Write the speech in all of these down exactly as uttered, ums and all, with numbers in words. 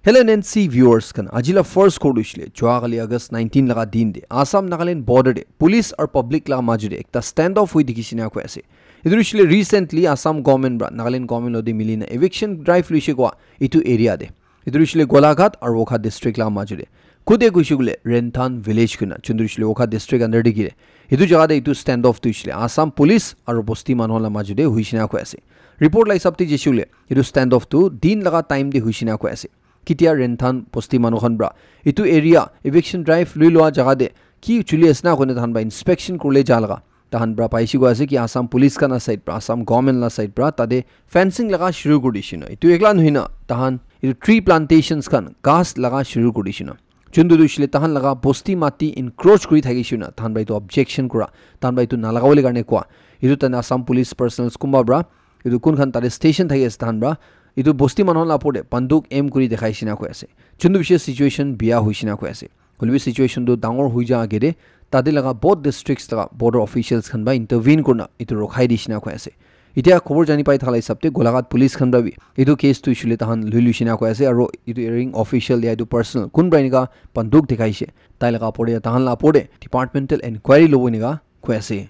Hello N N C viewers khan, aji la first khobor tu hoishe le, jua kali August nineteen laga din te Assam Nagaland border te police aru public laga majo te ekta stand off hoi dikhi shina koi ase. Etu tu hoishe le recently Assam government pra Nagaland government lode mili na eviction drive loishe koi etu area te. Etu tu hoishe le Golaghat aru Wokha district laga majo te. Kute koishe koile Renthan village koina, chuntu hoishe le Wokha district under te gire. Etu jaga te etu stand off tu hoishe le Assam police aru bosti manu la majo te hoi shina koi ase. Report la hisab te jaishe koile etu stand off tu din laga time te hoi shina koi ase. Ketia Renthan bosti manu khan pra etu area eviction drive lui lua jaga te ki chuli ase na koina tahan pra inspection kurle ja laga tahan pra paishe koi ase ki Assam police khan la side pra, Assam government la side pra tate fencing laga shuru kuri dishe na. Etu ekla nohoi na tahan etu tree plantations khan ghas laga shuru kuri dishe na. Chuntu tu hoishe le tahan laga bosti mati encroach kuri thakishe na tahan pra etu objection kura, tahan pra etu nalaga bole karne kua. Etu tahan Assam police personnel kumba pra etu kun khan tate station thaki ase tahan pra etu bosti manu la opor te banduk aim kuri dekhai shina koi ase. Chuntu bishi situation biya hoi shina koi ase. Hoilebi situation tu dangor hoi ja age te tate laga both districts laga border officials khan ba intervene kurna etu rokhai di shina koi ase. Etia khobor jani pai thala hisab te Golaghat police khan pra bi etu case tu hoishe le tahan lui lui shina koi ase aru etu hearing official ya etu personal kun pra enika banduk dekhai she tai laga opor te tahan la opor te departmental inquiry lobo enika koi ase.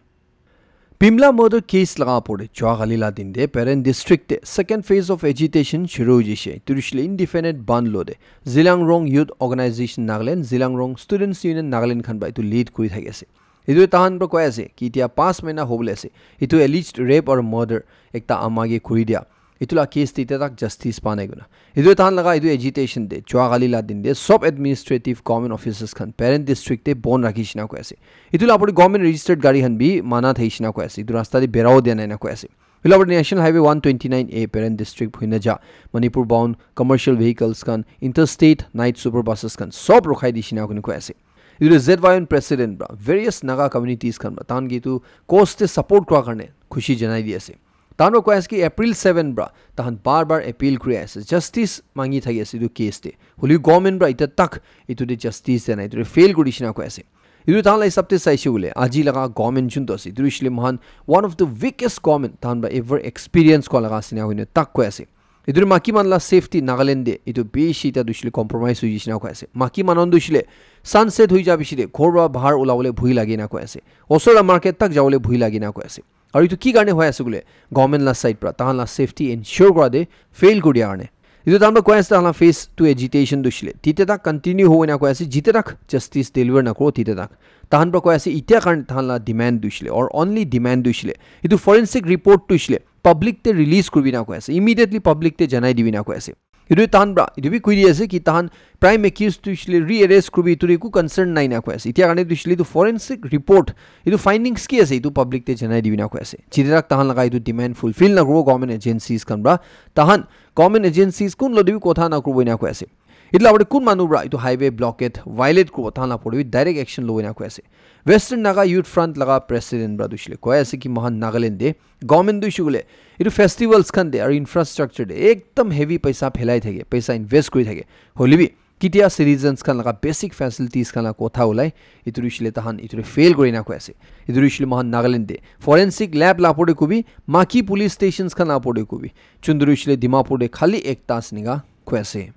Pimla murder case laga opor te jua kali la din te Peren district te second phase of agitation shuru hoi jaise. Etu hoishe le indefinite bandh lo te Zeliangrong Youth Organization Nagaland, Zeliangrong Students Union Nagaland khan pra etu lead kuri thaki ase. Etu tahan pra koi ase ki etia paanch mahina hobole ase. Etu alleged rape or murder ekta ama ke kuri dia. Etu la case te etia tak justice pa nai koina. Etu tahan laga etu agitation te jua kali la din te sob administrative government offices khan Peren district te bon rakhi shina koi ase. Etu la opor te government registered gari khan bi mana thai shina koi ase. Etu rasta te berao dia nai na koi ase. Etu la opor te National Highway one twenty-nine A Peren district hoina ja Manipur bound commercial vehicles khan, interstate night super buses khan sob rokhai di shina koi ase. Etu te Z Y N president pra various Naga communities khan pra tahan ke etu cause te support kura karne khushi janai di ase. Tahan pra koi ase ki April seven pra tahan bar bar appeal kuri ase, justice mangi thaki ase etu case te. Hoilebi government pra etia tak etu te justice dia nai, etu te fail kuri shina koi ase. Etu tahan la hisab te saishe koile aji laga government juntu ase etu hoishe le mohan one of the weakest government tahan pra ever experience kura laga ase ena hoina tak koi ase. Etu te maki man la safety Nagaland te etu bishi ta tu hoishe le compromise hoi jaise na koi ase. Maki man tu hoishe le sunset hoi ja bishi te ghor pra bahar ulabole bhoi lage na koi ase. Osor la market tak jabole bhoi lage na koi ase. Aru etu ki karne hoi ase koile government la side pra tahan la safety ensure kura te fail kuri dia karne. Etu tahan pra koi ase tahan la phase two agitation tu hoishe le tite tak continue hobo ena koi ase, jite tak justice deliver na kuro tite tak. Tahan pra koi ase etia karne tahan la demand tu hoishe le or only demand tu hoishe le etu forensic report tu hoishe le public te release kuribi na koi ase, immediately public te janai dibi na koi ase. Etu tahan pra etu bi koi di ase ki tahan prime accused tu hoishe le rearrest kuribi etu te eku concern nai na koi ase. Etia karne tu hoishe le etu forensic report etu findings ki ase etu public te janai dibi na koi ase. Jite tak tahan laga etu demand fulfill na kuribo government agencies khan pra tahan government agencies kun lode bi kotha na kuribo ena koi ase. Etu la opor te kun manu pra etu highway blockade violate kuribo tahan la opor te bi direct action lobo ena koi ase. Western Naga Youth Front laga president pra tu hoishe le koi ase ki mohan Nagaland te government tu hoishe koile etu festivals khan te aru infrastructure te ekdam heavy paisa phelai thake, paisa invest kuri thake. Hoilebi ketia citizens khan laga basic facilities khan la kotha ulai, etu tu hoishe le tahan etu te fail kuri na koi ase. Etu tu hoishe le mohan Nagaland te forensic lab la opor te kobi, maki police stations khan la opor te kobi, chuntu tu hoishe le Dimapur te khali ekta ase ena koi ase.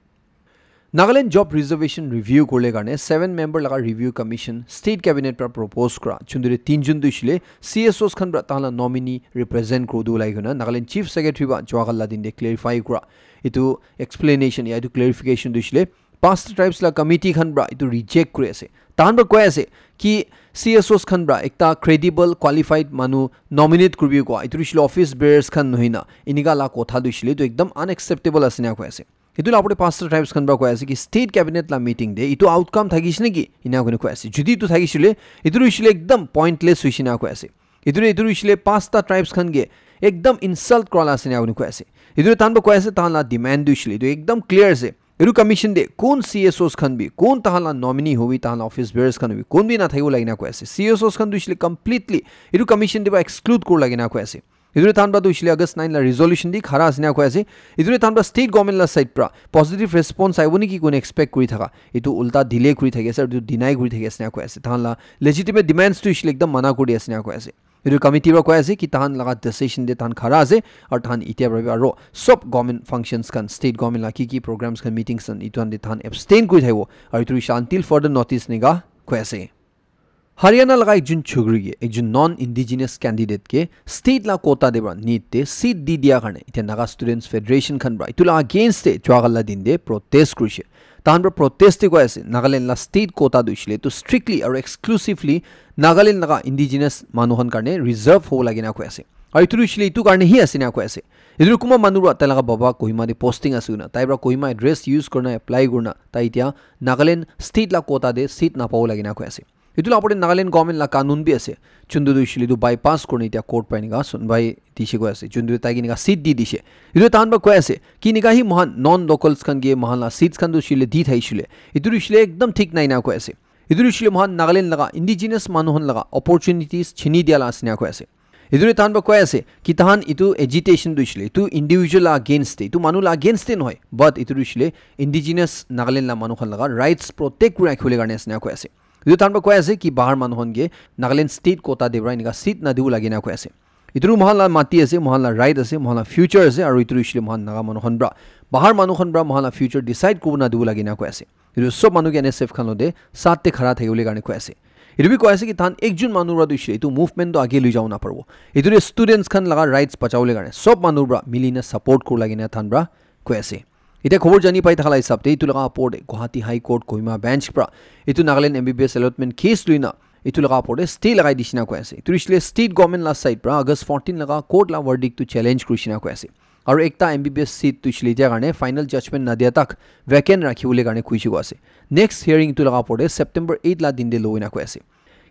Nagaland job reservation review kurle karne seven member laga review commission state cabinet pra propose kura chuntu te tinjun tu hoishe le C S Os khan pra tahan la nominee represent kuru tu ulai kena Nagaland chief secretary pra jua kali la din te clarify kura. Etu explanation ya etu clarification tu hoishe le past tribes la committee khan pra etu reject kuri ase. Tahan pra koi ase ki C S Os khan pra ekta credible qualified manu nominate kuribi kua etu tu hoishe le office bearers khan nohoi na enika la kotha tu hoishe le etu ekdam unacceptable ase ena koi ase. Etu la opor te past tribes khan pra koi ase ki state cabinet la meeting te etu outcome thakishe naki ena koi koi ase. Jodi etu thakishe le etu tu hoishe le ekdam pointless hoishe ena koi ase. Etu tu etu tu hoishe le pasta tribes khan ke ekdam insult kura la ase ena koi ase. Etu tu tahan pra koi ase tahan la demand tu hoishe le etu ekdam clear ase. Etu commission te kun C S Os khan bi, kun tahan la nominee hobi, tahan la office bearers khan hobi, kun bi na thakibo lage na koi ase. C S Os khan tu hoishe le completely etu commission te pra exclude kuri lage na koi ase. Etu tahan pra tu hoishe le August nine la resolution di khara ase na koi ase. Etu tahan pra state government la side pra positive response aibo naki koi na expect kuri thaka. Etu ulta delay kuri thaki ase, etu deny kuri thaki ase na koi ase. Tahan la legitimate demands tu hoishe le ekdam mana kuri ase na koi ase. Etu committee para koi ase ki tahan laga decision te tahan khara ase, aru tahan itia para bi aru sob government functions khan, state government la ki ki programs khan, meetings khan, itu khan te tahan abstain kuri thaibo. Aru itu risha until further notice nega koi ase. Haryana laga ekjun chukri ke, ekjun non-indigenous candidate ke state la quota de para NEET te seat di dia karne, itia Naga Students Federation khan para itu la against te jua kala din de protest kurishe. Tahan para protest te koi ase, Nagaland la state quota du ishile tu strictly aru exclusively Nagaland laga indigenous manu khan karne reserve hobo lage na koi ase. Aru itu ishile itu karne hi ase na koi ase. Itu kuma manu para tai laga baba Kohima de posting ase na, tai para Kohima address use kurna apply kurna, tai itia Nagaland state la quota de seat na pabo lage na koi ase. Itu la opor te Nagaland government la kanun bi ase. Chundu tu ishile tu bypass kurna itia court para enika sunbai dishe koi ase. Chundu tai ke enika seat di dishe. Itu tahan para koi ase ki enika hi mohan non-locals khan ke mohan la seats khan tu ishile di thai ishile. Itu ishile ekdam thik nai na koi ase. Itu ishile mohan Nagaland laga indigenous manu khan laga opportunities chini dia la ase na koi ase. Itu tahan para koi ase ki tahan itu agitation tu ishile itu individual la against te, itu manu la against te nohoi, but itu ishile indigenous Nagaland la manu khan laga rights protect kuri rakhibole karne ase na koi ase. Itu tahan para koi ase ki bahar manu khan ke Nagaland state quota de para enika seat na dibo lage na koi ase. Itu mohan la mati ase, mohan la right ase, mohan la future ase, aru itu ishile mohan Naga manu khan para, bahar manu khan para mohan la future decide kuribo na dibo lage na koi ase. Itu sob manu ke N S F khan lo de sat te khara thakibole karne koi ase. Itu bi koi ase ki tahan ekjun manu para tu ishile itu movement tu age lui jabo na paribo. Itu students khan laga rights bachabole karne sob manu para mili na support kuribo lage na tahan para koi ase. Itia khobor jani pai thaka la hisab te itu laga opor te Guwahati High Court Kohima bench para itu Nagaland M B B S allotment case lui na itu laga opor te stay lagai dishe na koi ase. Itu ishile state government la side para August fourteen laga court la verdict tu challenge kurishe na koi ase. Aru ekta M B B S seat tu ishile itia karne final judgment na dia tak vacant rakhibole karne kuishe koi ase. Next hearing itu laga opor te September eight la din de lo ina koi ase.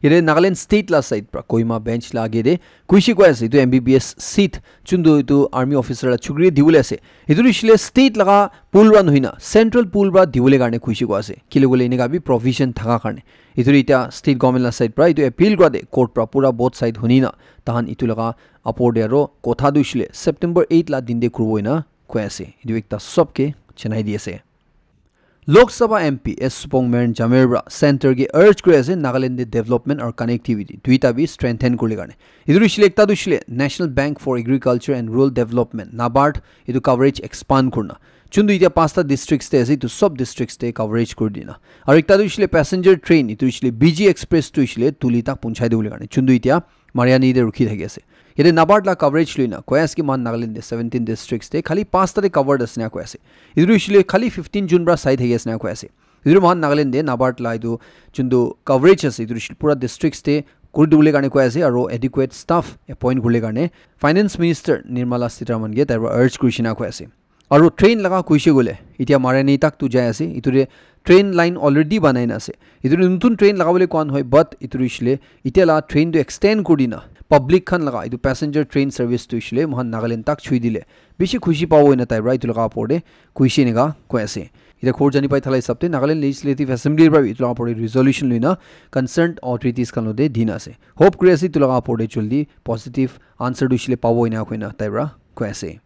Yate Nagaland state la side pra Kohima bench la age te kuishi koi ase, etu M B B S seat chuntu etu army officer la chukri dibole ase. Etu hoishile state laga pool pra nohoi na central pool pra dibole karne kuishi koi ase. Kile koile enika bi provision thaka karne. Etu ite state government la side pra etu appeal kura de court pra pura both side huni na tahan etu laga apor de aro kotha tu hoishile September eight la din de kuribo ena koi ase. Etu ekta sob ke janai di ase. Lok Sabha M P S Supong Meren Jamir pra center ke urge kuri ase Nagaland te development aru connectivity duita bi strengthen kuribole karne. Etu hoishile ekta tu hoishile National Bank for Agriculture and Rural Development, NABARD, etu coverage expand kurina. Chuntu itya pasta districts te ase, etu sob districts te coverage kuri dina. Aru ekta tu hoishile passenger train, etu hoishile B G Express tu hoishile Tuli tak punchai dibole karne. Chuntu itya Mariani te rukhi thaki ase. Yate NABARD la coverage loina koi ase ki mohan Nagaland te seventeen districts te khali pasta te covered ase na koi ase. Etu hoishile khali fifteen June pra sai thaki ase na koi ase. Etu mohan Nagaland te NABARD la etu chuntu coverage ase, etu hoishile pura districts te kuri dibole karne koi ase, aru adequate staff appoint kuribole karne Finance Minister Nirmala Sitharaman ke tai pra urge kurishe na koi ase. Aru train laga kuishe koile, itya Mariani tak tu jai ase, etu te train line already banai na ase. Etu te notun train lagabole koa nohoi, but etu hoishile itya la train tu extend kuri dina public khan laga etu passenger train service tu hoishile mohan Nagaland tak chui dile bishi khushi pabo ena tai pra etu laga apor te kuishe enika koi ase. Itya khobor jani pai thala hisab te Nagaland Legislative Assembly pra bi etu laga apor te resolution loina concerned authorities khan lote dina ase. Hope kuri ase etu laga apor te jaldi positive answer tu hoishile pabo ena koina tai pra koi ase.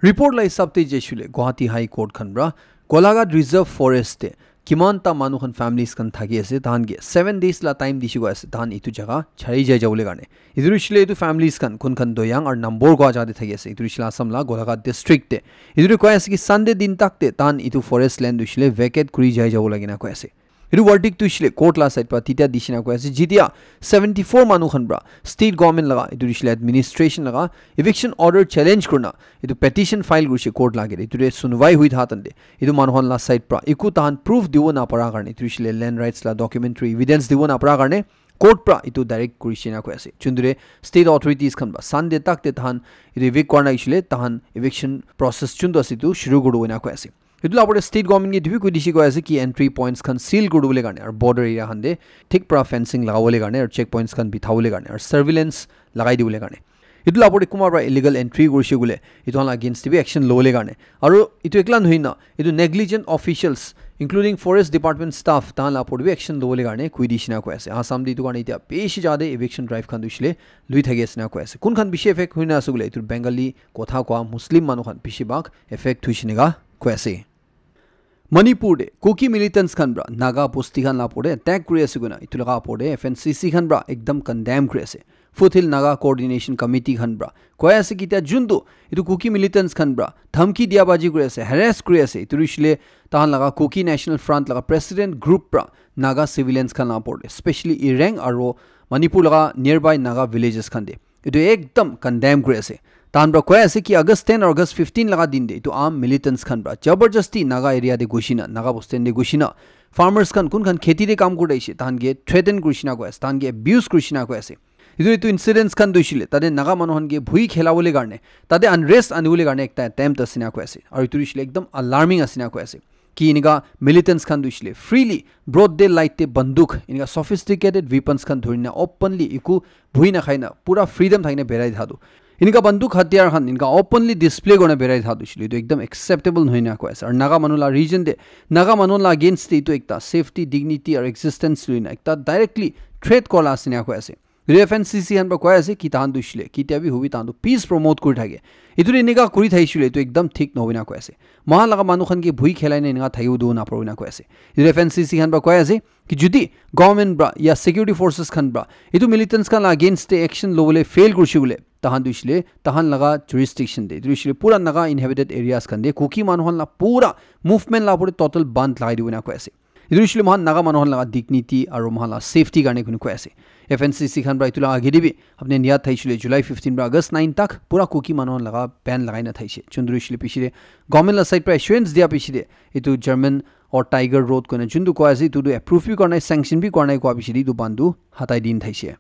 Report la hisab te jaishile Guwahati High Court khan pra Golaghat Reserve Forest te kiman ta manu khan families khan thaki ase, tahan ke seven days la time dishi koi ase, tahan etu jaga chari jai jabole karne. Etu hoishile etu families khan kun khan Doyang aru Nambor koi jaga te thaki ase. Etu hoishile Assam la Golaghat district te. Etu te koi ase ki Sunday din tak te tahan etu forest land hoishile vacate kuri jai jabo lage na koi ase. Etu verdict tu hoishile court la side pra titya dishi na koi ase, jitya seventy four manu khan pra state government laga etu hoishile administration laga eviction order challenge kurina etu petition file kurishe court la age te. Etu te sunwai hui tha tan te etu manu khan la side pra eku tahan proof dibo na para karne, etu hoishile land rights la documentary evidence dibo na para karne court pra etu direct kurishe na koi ase. Chuntu te state authorities khan pra Sunday tak te tahan etu evict kora na hoishile tahan eviction process chuntu ase etu shuru kuri dibo ena koi ase. Etu la apor te state government ke etu bi koi dishi koi ase ki entry points khan seal kuri dibole karne aru border area khan te thik pra fencing lagabole karne aru check points khan bithabole karne aru surveillance lagai dibole karne. Etu la apor te kunba pra illegal entry kurishe koile etu khan la against te bi action lobole karne. Aru etu ekla nohoi na etu negligent officials including forest department staff tahan la apor te bi action lobole karne koi dishi na koi ase. Assam te etu karne itya bishi jaga te eviction drive khan tu hoishile lui thaki ase na koi ase. Kun khan bishi affect hoi na ase koile etu Bengali kotha koa Muslim manu khan bishi bhag affect hoishe enika koi ase. Manipur de Kuki militants khan pra Naga bosti khan la opor de attack kuri ase koina etu laga opor de F N C C khan pra ekdam condemn kuri ase. Foothill Naga Coordination Committee khan pra koi ase ki tia juntu etu Kuki militants khan pra dhamki dia baji kuri ase, harass kuri ase, etu rishile tahan laga Kuki National Front laga president group pra Naga civilians khan la opor de, specially Ireng aro Manipur laga nearby Naga villages khan de etu ekdam condemn kuri ase. Tahan pra koi ase ki August ten aro August fifteen laga din de etu armed militants khan pra jabardasti Naga area de gushina, Naga bosti de gushina, farmers khan kun khan kheti de kam kuri thakishe, tahan ke threaten kurishina koi ase, tahan ke abuse kurishina koi ase. Etu, etu incidents khan tu hoishile, tate Naga manu khan ke bhui khelabole karne, tate unrest anibole karne ekta attempt ase na koi ase. Aru etu hoishile ekdam alarming ase na koi ase. Ki enika militants khan tu hoishile freely broad daylight te banduk, enika sophisticated weapons khan dhurina openly eku bhui na khaina pura freedom thaina berai tha tu. Enika banduk hatiyar khan enika openly display korna berai tha tu hoishile etu ekdam acceptable nohoi na koi ase. Aru Naga manu la region de, Naga manu la against de etu ekta safety, dignity aru existence loina ekta directly threat kola ase na koi ase. Etu F N C C khan pra koi ase ki tahan tu hoishile ketia bi hobi tahan tu peace promote kuri thake. Etu de enika kuri thakishe hoile etu ekdam thik nohoi na koi ase. Mohan laga manu khan ke bhui khelai na enika thakibo du na paribo na koi ase. Etu F N C C khan pra koi ase ki jodi government pra ya security forces khan pra etu militants khan la against de action lobole fail kurishe koile tahan tu hoishile tahan laga jurisdiction de, etu hoishile pura Naga inhabited areas khan de Kuki manu khan la pura movement la opor de total ban lagai dibo na koi ase. Etu hoishile mohan Naga manu khan laga dignity aru mohan la safety karne kuni koi ase. F N C C khan pra etu la age de bi apni yaad thaishile July fifteen pra August nine tak pura Kuki manu khan laga ban lagai na thaishe. Juntu hoishile piche de government la side pra assurance dia piche de etu German or Tiger Road koina juntu koi ase etu tu approve bi kora nai, sanction bi kora nai koa piche de etu ban tu hatai din thaishe.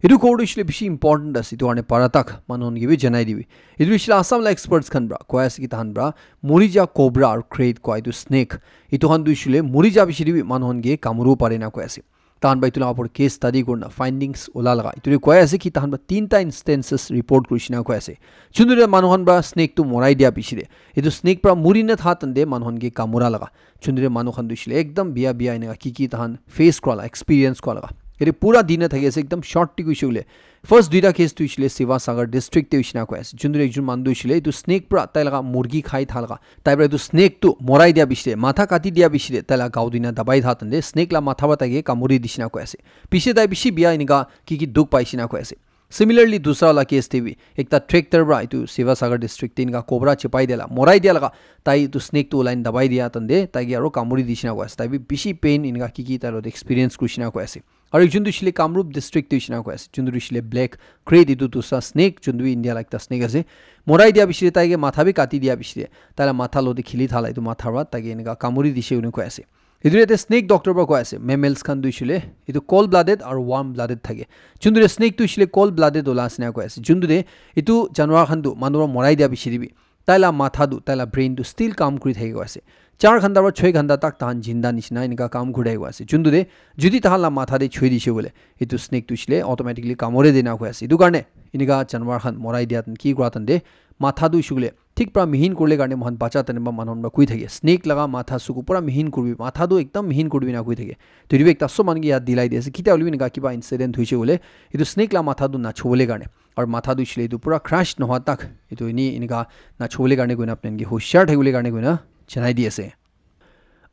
Etu koa tu hoishile bishi important ase, etu karne para tak manu khan ke bi janai dibi. Etu hoishile Assam la experts khan pra koi ase ki tahan pra muri ja cobra aru krait koa etu snake, etu khan tu hoishile muri ja piche de bi manu khan ke kamuru pare na koi ase. Tahan pra etu la opor case study kurna findings ula laga etu de koi ase ki tahan pra tinta instances report kurishina koi ase. Juntu de manu khan pra snake tu morai dia piche de, etu snake pra muri na tha tande manu khan ke kamura laga. Juntu de manu khan tu hoishile ekdam bia bia enika ki ki tahan face kura la, experience kura laga. Ete pura din na thaki ase ekdam short te hoishe koile. First duita case tu hoishile Sivasagar district te hoishina koi ase. Juntu de ekjon manu tu hoishile etu snake pra tai laga murgi khai tha laga. Tai pra etu snake tu morai dia piche de, matha kati dia piche de, tai la gao dina dabai tha tande snake la matha pra tai ke kamuri dishina koi ase. Piche tai bishi bia enika ki ki dukh paishina koi ase. Similarly, dusra la case te bi ekta tractor pra etu Sivasagar district te enika cobra chipai dia la, morai dia laga, tai etu snake tu ulai na dabai dia tande tai ke aro kamuri dishina koi ase. Tai bi bishi pain enika ki ki tai lo experience kurishina koi ase. Aru ekjon tu hoishile Kamrup district te hoishina koi ase. Juntu tu hoishile black krait, etu dusra snake, juntu bi India la ekta snake ase. Morai dia piche de tai ke matha bi kati dia piche de, tai la matha lo de khili tha la etu matha pra tai ke enika kamuri dishe koina koi ase. Etu yate snake doctor pra koi ase, mammals khan tu hoishile etu cold blooded aru warm blooded thake. Juntu de snake tu hoishile cold blooded ola ase na koi ase. Juntu de etu janwar khan tu manu pra morai dia piche de bi tai la matha tu, tai la brain tu still kam kuri thaki koi ase. Char ghanta pra choi ghanta tak tahan jinda nishina enika kam kuri thaki koi ase. Juntu de jodi tahan la matha de choi dishe koile etu snake tu hoishile automatically kamure de na koi ase. Etu karne enika janwar khan morai dia tan ki kura tan de matha tu hoishe koile thik pra mihin kurle karne mohan bacha tane ba manu khan pra koi thake. Snake laga matha suku pura mihin kuribi, matha tu ekdam mihin kuribi na koi thake. To etu bi ekta sob manu ke yaad dilai di ase. Ketia hoile bi enika kiba incident hoishe koile etu snake la matha tu nachobole karne. Aru matha tu hoishile etu pura crush nohoa tak etu eni enika nachobole karne koina apni khan ke hoshiar thakibole karne koina janai di ase.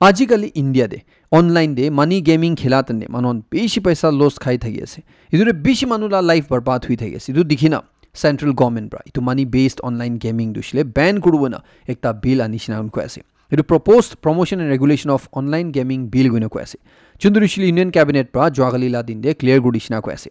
Ajikali India de online de money gaming khela tande manu khan bishi paisa loss khai thaki ase. Etu de bishi manu la life barbad hui thaki ase. Etu dikhi na central government pra etu money based online gaming tu hoishile ban kuribo na ekta bill ani shina koi ase. Etu Proposed Promotion and Regulation of Online Gaming Bill koina koi ase. Juntu hoishile Union Cabinet pra juakali la din de clear kuri dishina koi ase.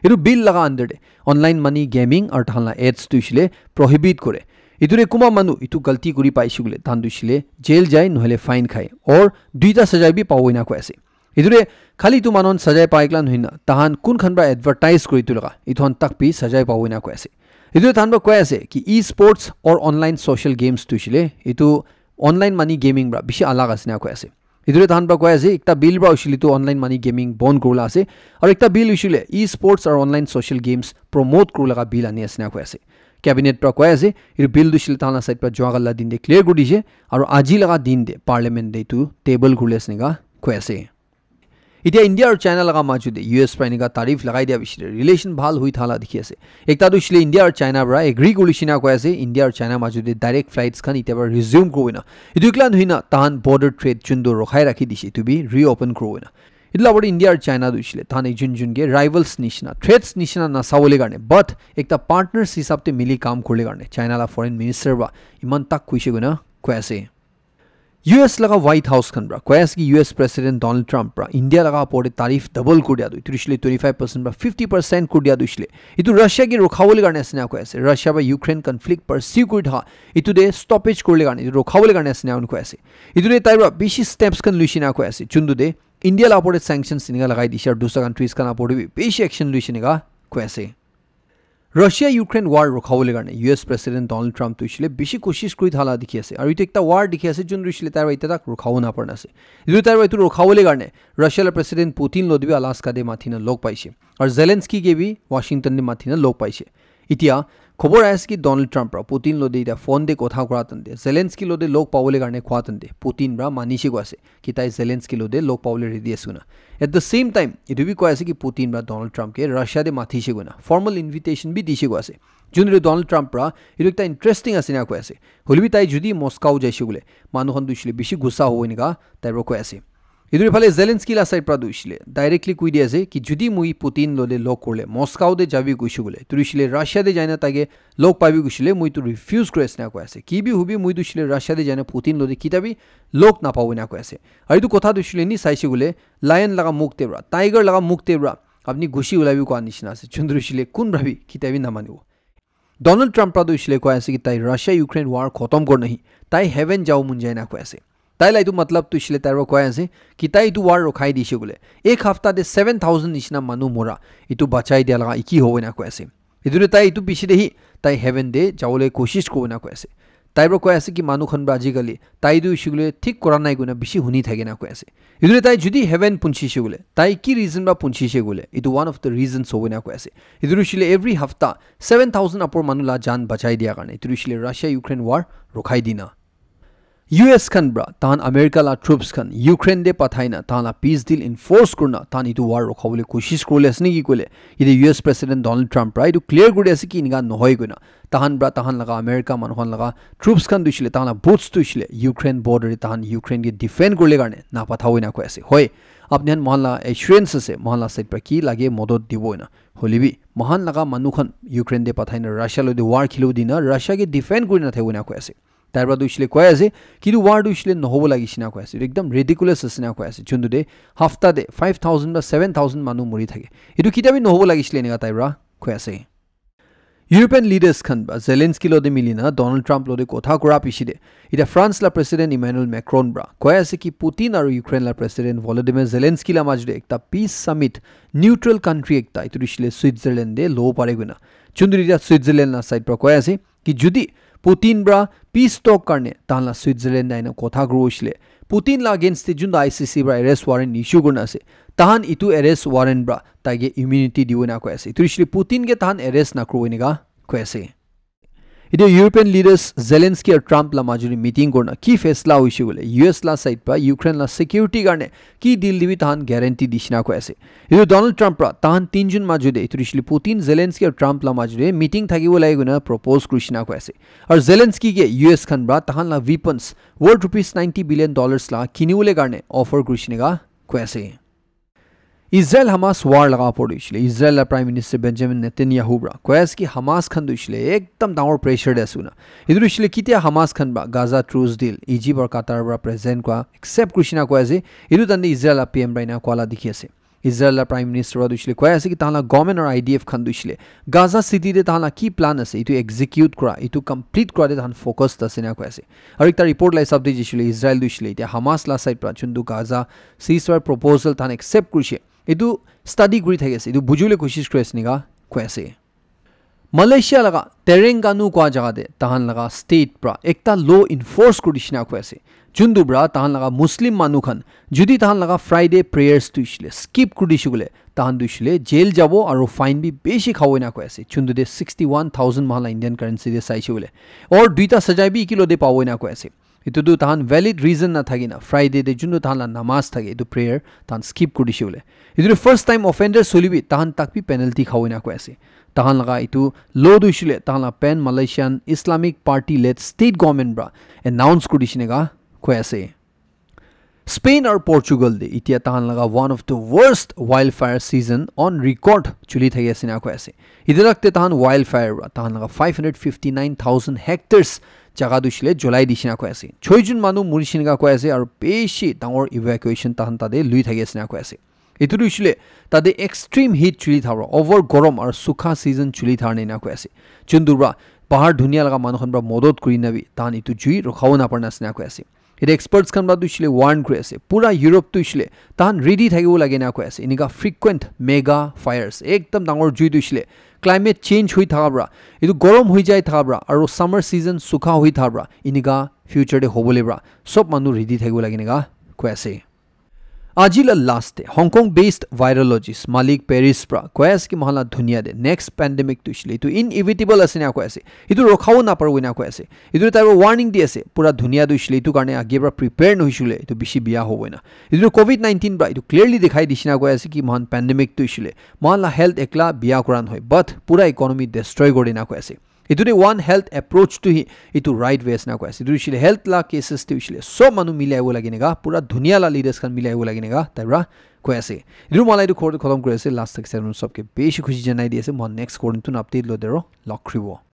Etu bill laga under de online money gaming aru tahan la ads tu hoishile prohibit kore. Etu de kunba manu etu galti kuri paishe koile tahan tu hoishile jail jai nohole fine khai or duita sajai bi pabo ena koi ase. Etu de khali etu manu khan sajai pai kala nohoi na tahan kun khan pra advertise kuri etu laga etu khan tak bi sajai pabo ena koi ase. Etu de tahan pra koi ase ki e-sports or online social games tu hoishile etu online money gaming pra bishi alag ase na koi ase. Etu de tahan pra koi ase ekta bill pra hoishile etu online money gaming bon kuribole ase aru ekta bill hoishile e-sports aru online social games promote kuribole laga bill ani ase na koi ase. Cabinet pra koi ase etu bill tu hoishile tahan la side pra juakali la din de clear kuri dishe aru aji laga din de parliament de etu table kuribole ase enika koi ase. Itya India aru China laga majot te U S pra enika tariff lagai dia bishi relation bhal hui thala dikhi ase. Ekta tu hoishe le India aru China pra agree kuri shina koi ase, India aru China majot te direct flights khan itya pra resume kurina. Itu iklan huina tahan border trade chundu rokhai rakhi dishi itu bi reopen kurina. Itu labor India aru China tu hoishe le tahan ekjun jun ke rivals nishina, threats nishina na sawole karne, but ekta partners hisab te mili kam kurle karne China la foreign minister ba iman tak kuishe koina koi ase. U S laga White House khan pra koi ase ki U S President Donald Trump pra India laga opor te tariff double kuri dia tu, itu hoishe le twenty five percent pra fifty percent kuri dia tu hoishe le, itu Russia ke rokhabole karne ase na koi ase. Russia pra Ukraine conflict pursue kuri thaha itu te stoppage kurle karne, itu rokhabole karne ase na koi ase. Itu te tai pra bishi steps khan luishe na koi ase. Chundu te India la opor te sanctions enika lagai dishe aru dusra countries khan opor te bi bishi action luishe enika koi ase. Russia Ukraine war rokhabole karne U S President Donald Trump tu hoishe le bishi koshish kuri thala dikhi ase. Aru itu ekta war dikhi ase, jun tu hoishe le tai pra itya tak rokhabo napara na ase. Itu tai pra itu rokhabole karne Russia la President Putin lo te bi Alaska te mathina log paishe. Aru Zelensky ke bi Washington te mathina log paishe. Itya khobor aise ki Donald Trump pra Putin lo te itya phone te kotha kura tante, Zelensky lo te log pabole karne koi tante, Putin pra manishe koi ase ki tai Zelensky lo te log pabole ready ase koina. At the same time, itu bi koi ase ki Putin pra Donald Trump ke Russia te matishe koina, formal invitation bi dishe koi ase. Jun tu Donald Trump pra itu ekta interesting ase na koi ase. Hoile bi tai judi Moscow jaishe koile, manu khan tu hoishe le bishi gussa hobo enika tai pra koi ase. Itu phale Zelensky la side pra tu hoishe le directly koi di ase ki judi moi Putin lo te log kurle Moscow te jabi kuishe koile, tu hoishe le Russia te jaina tai ke log pabi kuishe le moi tu refuse kuri ase na koi ase. Ki bi hobi moi tu hoishe le Russia te jaina Putin lo te kita bi log napabo na koi ase. Aru itu kotha tu hoishe le ni saishe koile lion laga mukh te pra, tiger laga mukh te pra apni gushi ulai bi koa nishina ase. Jun tu hoishe le kun pra bi kita bi namanibo. Donald Trump pra tu hoishe le koi ase ki tai Russia Ukraine war khotom kor nahi, tai heaven jabo mon jai na koi ase. Tai la itu matlab tu hoishe le tai pra koi ase ki tai itu war rokhai dishe koile, ek hafta te seven thousand nishina manu mora, itu bachai dia laga iki hobo na koi ase. Itu te tai itu piche te hi tai heaven te jabole koshish kuribo na koi ase. Tai pra koi ase ki manu khan pra ajikali tai tu hoishe koile thik kora nai koina bishi huni thake na koi ase. Itu te tai judi heaven punchishe koile, tai ki reason pra punchishe koile, itu one of the reasons hobo na koi ase. Itu hoishe le every hafta seven thousand apor manu la jan bachai dia karne, itu hoishe le Russia Ukraine war rokhai dina. U S khan pra tahan America la troops khan Ukraine te pathai na tahan la peace deal enforce kurina tahan itu war rokhabole koshish kuribole ase naki koile, ite U S President Donald Trump pra itu clear kuri ase ki enika nohoi koina. Tahan pra tahan laga America manu khan laga troops khan tu hoishe le tahan la boots tu hoishe le Ukraine border te tahan Ukraine ke defend kuribole karne napatha hoina koi ase. Hoi, apni khan mohan la assurance ase, mohan la side pra ki lage modot dibo hoina. Hoile bi mohan laga manu khan Ukraine te pathai na Russia lo te war khilibo dina Russia ke defend kuri na thakibo hoina koi ase. Tai pra tu hoishe le koi ase, kitu war tu hoishe le nohobo lagi shina koi ase. Ekdam ridiculous ase na koi ase. Chuntu te hafta te five thousand ba seven thousand manu mori thake. Etu kitia bi nohobo lagi shile enika tai pra koi ase. European leaders khan ba Zelensky lo te mili na Donald Trump lo te kotha kura piche te, etia France la President Emmanuel Macron pra koi ase ki Putin aru Ukraine la President Volodymyr Zelensky la majot te ekta peace summit, neutral country ekta, etu tu hoishe le Switzerland te lobo pare koina. Chuntu etia Switzerland la side pra koi ase ki judi Putin pra peace talk karne tahan la Switzerland te aina kotha kuribo hoishe le, Putin la against te juntu I C C pra arrest warrant issue kurina ase, tahan etu arrest warrant pra taike immunity dibo na koi ase. Etu hoishe le Putin ke tahan arrest nakuribo enika koi ase. Etia European leaders Zelensky aru Trump la majot te meeting kurina ki faisla hoishe koile, U S la side pra Ukraine la security karne ki deal dibi tahan guarantee dishina koi ase. Etu Donald Trump pra tahan tinjun majot te, etu hoishe le Putin, Zelensky aru Trump la majot te meeting thakibo lage koina propose kurishina koi ase. Aru Zelensky ke U S khan pra tahan la weapons worth rupees ninety billion dollars la kinibole karne offer kurishina koi ase. Israel Hamas war laga opor te hoishe le Israel la Prime Minister Benjamin Netanyahu pra koi ase ki Hamas khan tu hoishe le ekdam dangor pressure te ase koina. Etu tu hoishe le kitia Hamas khan pra Gaza truce deal Egypt aru Qatar pra present kura accept kurishina koi ase. Etu tante Israel la P M pra ena koa la dikhi ase. Israel la Prime Minister pra tu hoishe le koi ase ki tahan la government aru I D F khan tu hoishe le Gaza City te tahan la ki plan ase, etu execute kura, etu complete kura te tahan focus ase na koi ase. Aru ekta report la hisab te hoishe le Israel tu hoishe le etia Hamas la side pra juntu Gaza ceasefire proposal tahan accept kurishe, etu study kuri thaki ase, etu bujibole koshish kuri ase enika koi ase. Malaysia laga Terengganu kua jaga te tahan laga state pra ekta law enforce kuri dishina koi ase. Juntu pra tahan laga Muslim manu khan judi tahan laga Friday prayers tu hoishe le skip kuri dishe koile, tahan tu hoishe le jail jabo aru fine bi bishi khabo ena koi ase. Juntu te sixty one thousand mohan la Indian currency te saishe koile. Aru duita sajai bi ekilo te pabo ena koi ase. Etu tu tahan valid reason na thaki na Friday de juntu tahan la namaz thake etu prayer tahan skip kuri dishe bole. Etu tu first time offenders holi bi tahan tak bi penalty khawo ena koi ase. Tahan laga etu law tu hoishe le tahan la pan Malaysian Islamic Party led state government pra announce kuri dishe neka koi ase. Spain aru Portugal de itia tahan laga one of the worst wildfire season on record chuli thaki ase na koi ase. Itilak te tahan wildfire pra tahan laga five hundred fifty nine thousand hectares jaga tu hoishe le jolai dishe na koi ase. Choi jun manu murishe neka koi ase aru bishi dangor evacuation tahan tate lui thaki ase na koi ase. Etu tu hoishe le tate extreme heat chuli thaka pra over gorom aru sukha season chuli thaka na koi ase. Juntu pra bahar dunia laga manu khan pra modot kuri na bi tahan etu jui rokhawo na parna ase na koi ase. Ete experts khan pra tu hoishe le warn kuri ase. Pura Europe tu hoishe le tahan ready thakibo lage na koi ase. Enika frequent mega fires, ekdam dangor jui tu hoishe le climate change hoi thaka pra, etu gorom hoi jai thaka pra, aru summer season sukha hoi thaka pra, enika future de hobole pra sob manu ready thakibo lage enika koi ase. Aji la last de Hong Kong based virologist Malik Paris pra koi ase ki mohan la dunia de next pandemic tu hoishe le etu inevitable ase na koi ase. Etu rokhawo na paribo ena koi ase. Etu tai pra warning di ase. Pura dunia tu hoishe le etu karne age pra prepare nohoishe le etu bishi biya hobo ena. Etu covid nineteen pra etu clearly dikhai dishe na koi ase ki mohan pandemic tu hoishe le mohan la health ekla biya kura nohoi, but pura economy destroy kuri dina koi ase. Etu de One Health approach tu hi etu right way ase na koi ase. Etu hoishe le health la cases tu hoishe le sob manu mili ahibo lage neka, pura dunia la leaders khan mili ahibo lage neka tai pra koi ase. Etu mohan la etu khobor tu khotom kuri ase. Last tak se sob ke bishi khushi janai di ase. Mohan next khobor tu update lo dero log khulibo.